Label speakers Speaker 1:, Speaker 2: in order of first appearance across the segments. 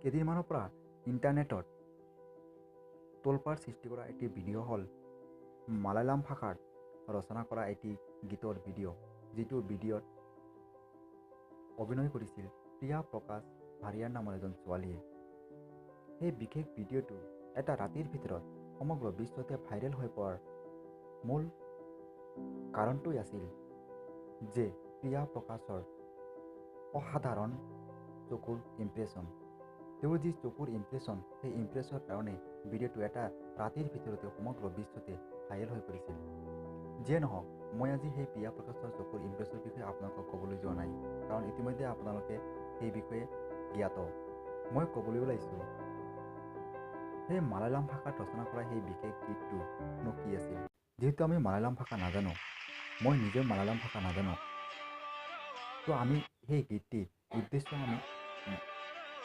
Speaker 1: কেইদিনমানৰ পৰা ইণ্টাৰনেটত তোলপাৰ সৃষ্টি কৰা এটি ভিডিঅ' হ'ল মালায়ালাম ভাষাত ৰচনা কৰা এটি গীতৰ ভিডিঅ', যিটো ভিডিঅ'ত অভিনয় কৰিছিল প্ৰিয়া প্ৰকাশ ভাৰিয়াৰ নামৰ এজন ছোৱালীয়ে। সেই বিশেষ ভিডিঅ'টো এটা ৰাতিৰ ভিতৰত সমগ্ৰ বিশ্বতে ভাইৰেল হৈ পৰাৰ মূল কাৰণটোৱেই আছিল যে প্ৰিয়া প্ৰকাশৰ অসাধাৰণ চকুৰ ইমপ্ৰেশ্যন। তেওঁৰ যি চকুৰ ইমপ্ৰেশ্যন, সেই ইমপ্ৰেছৰ কাৰণে ভিডিঅ'টো এটা ৰাতিৰ ভিতৰতে সমগ্ৰ বিশ্বতে ভাইৰেল হৈ পৰিছিল। যিয়ে নহওক, মই আজি সেই প্ৰিয়া প্ৰকাশৰ চকুৰ ইমপ্ৰেছৰ বিষয়ে আপোনালোকক ক'বলৈ যোৱা নাই, কাৰণ ইতিমধ্যে আপোনালোকে সেই বিষয়ে জ্ঞাত। মই ক'বলৈ ওলাইছোঁ সেই মালায়ালাম ভাষাত ৰচনা কৰা সেই বিশেষ গীতটোনো কি আছিল। যিহেতু আমি মালায়ালাম ভাষা নাজানো, মই নিজেও মালায়ালাম ভাষা নাজানো, তো আমি সেই গীতটিৰ উদ্দেশ্য, আমি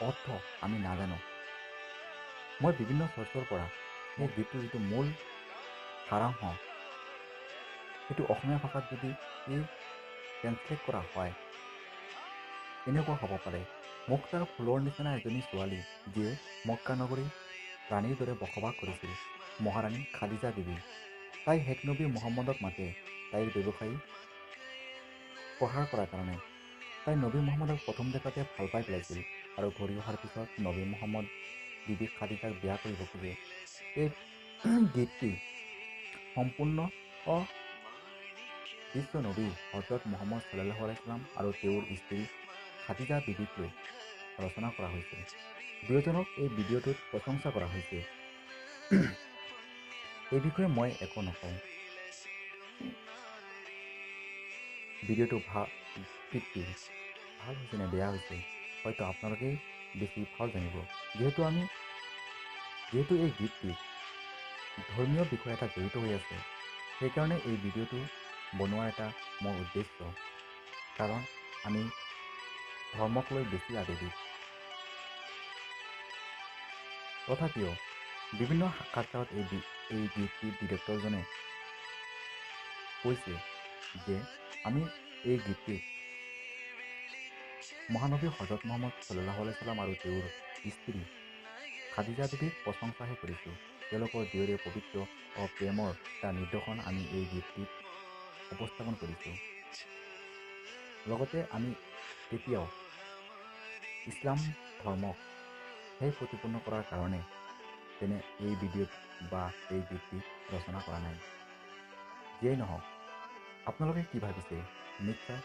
Speaker 1: অৰ্থ আমি নাজানো। মই বিভিন্ন চ'ৰ্চৰ পৰা সেই গীতটোৰ যিটো মূল সাৰাংশ, সেইটো অসমীয়া ভাষাত যদি এই ট্ৰেঞ্চলেট কৰা হয়, এনেকুৱা হ'ব পাৰে: মুক্তাৰ ফুলৰ নিচিনা এজনী ছোৱালী, যিয়ে মক্কা নগৰী ৰাণীৰ দৰে বসবাস কৰিছিল, মহাৰাণী খাদিজা বিবি। তাই শেষ নবী মহম্মদক মাতে তাইৰ ব্যৱসায়ী প্ৰসাৰ কৰাৰ কাৰণে। তাই নবী মহম্মদক প্ৰথম দেখাতে ভাল পাই পেলাইছিল আৰু ঘূৰি অহাৰ পিছত নবী মহম্মদ বিবি খাদিজাক বিয়া কৰিব খোজে। এই গীতটি সম্পূৰ্ণ বিশ্ব নবী হজৰত মহম্মদ চাল্লাহ আলাইছলাম আৰু তেওঁৰ স্ত্ৰী খাদিজা বিবিক লৈ ৰচনা কৰা হৈছে। দুয়োজনক এই ভিডিঅ'টোত প্ৰশংসা কৰা হৈছে। এই বিষয়ে মই একো নকওঁ। ভিডিঅ'টো ভাল, গীতটি ভাল হৈছে নে বেয়া হৈছে, হয়তো আপোনালোকেই বেছি ভাল জানিব। যিহেতু এই গীতটিত ধৰ্মীয় বিষয় এটা জড়িত হৈ আছে, সেইকাৰণে এই ভিডিঅ'টো বনোৱাৰ এটা মোৰ উদ্দেশ্য, কাৰণ আমি ধৰ্মক লৈ বেছি আৱেগিক। তথাপিও বিভিন্ন সাক্ষাৎকাৰত এই গীতটিৰ ডিৰেক্টৰজনে কৈছে যে আমি এই গীতটিত মহানবী হজৰত মহম্মদ চাল্লাহ আলাইছাল্লাম আৰু তেওঁৰ স্ত্ৰী খাদিজা বিবিক প্ৰশংসাহে কৰিছোঁ। তেওঁলোকৰ দুয়োৰে পবিত্ৰ প্ৰেমৰ এটা নিদৰ্শন আমি এই গীতটিত উপস্থাপন কৰিছোঁ। লগতে আমি কেতিয়াও ইছলাম ধৰ্মক সেই প্ৰতিপন্ন কৰাৰ কাৰণে তেনে এই ভিডিঅ'ত বা এই গীতটি ৰচনা কৰা নাই। যিয়েই নহওক, আপোনালোকে কি ভাবিছে নিশ্চয়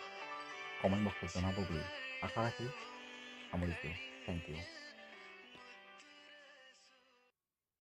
Speaker 1: কমেণ্ট বক্সত জনাব বুলি আশা ৰাখি সামৰিছোঁ। Thank you.